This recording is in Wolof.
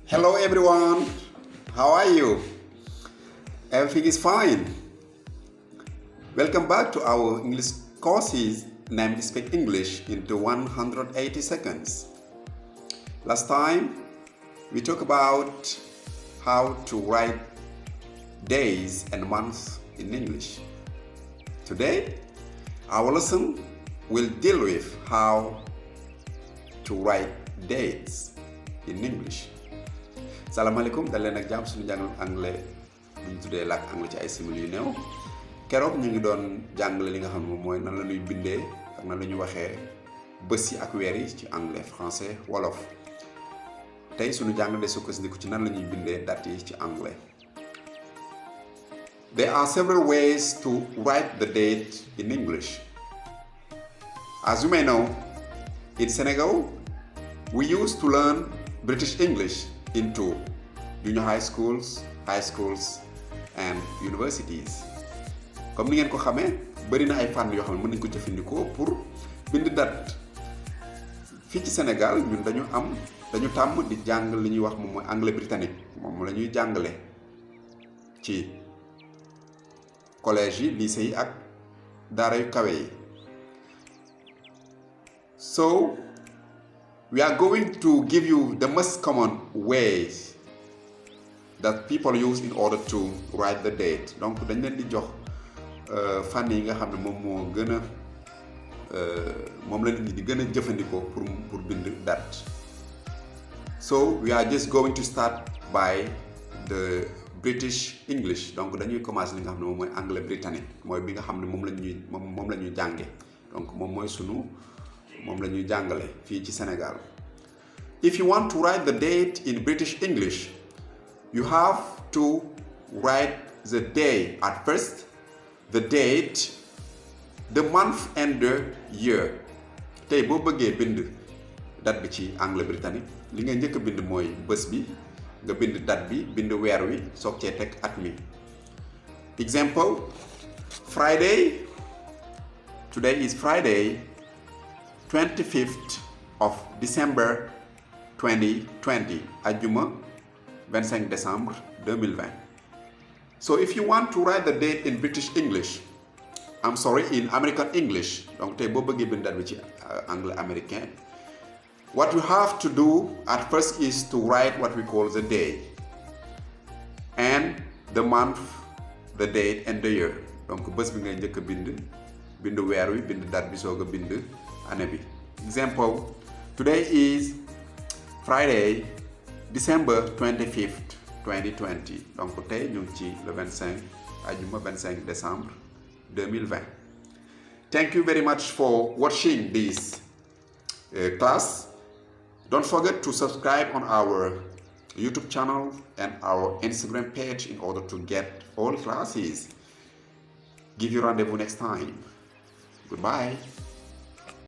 Hello everyone, how are you? Everything is fine. Welcome back to our English courses named Speak English into 180 seconds. Last time we talked about how to write days and months in English. Today our lesson will deal with how to write dates in English. Salaamaaleykum dal leen ak jàmm suñu jàngal anglais bu ñu tuddee làkk anglais ci ay simili yu néew keroog ñu ngi doon jàngale li nga xam ne moom mooy nan la ñuy bindee ak nan la ñuy waxee bés yi ak weer yi ci anglais français wolof tey suñu jàng de sukkandiku ci nan la ñuy bindee date yi ci anglais. There are several ways to write the date in English. As you may know, in Senegal we used to learn British English into junior high schools and universities. Comme ni ngeen ko xamee bari na ay fànn yoo xam ne mën nañu ko jëfandikoo pour bind date. Fii ci Sénégal ñun dañu tàmm di jàng li ñuy wax moom mooy anglais britannique moom la ñuy jàngale ci collège yi lycée yi ak daara yu kawe yi. So we are going to give you the most common ways that people use in order to write the date. Donc dañ leen di jox fànn yi nga xam ne moom moo gën a moom la nit ñi di gën a jëfandikoo pour bind date. So we are just going to start by the British English. Donc dañuy commencer li nga xam ne moom mooy anglais britannique mooy bi nga xam ne moom la ñuy jànge donc moom la ñuy jàngale fii ci Sénégal. If you want to write the date in British English, you have to write the day at first, the date, the month and the year. Tey boo bëggee bind date bi ci anglais britannique li nga njëkk a bind mooy bés bi nga bind date bi bind weer wi soog cee teg at mi. Example, Friday. Today is Friday, 25th of December 2020, ajjuma 25 décembre 2020. So if you want to write the date in British English, in American English, donc tey boo bëggee bind date bi ci anglais américain, what you have to do at first is to write what we call the day and the month, the date and the year. Donc bés bi ngay njëkk a bind weer wi bind date bi soog a bind année bi. Example, today is Friday, December 25th, 2020. Donc tey ñu ngi ci le 25 ajuma 25 décembre 2020. Thank you very much for watching this class. Don't forget to subscribe on our YouTube channel and our Instagram page in order to get all classes. Give you rendezvous next time. Goodbye.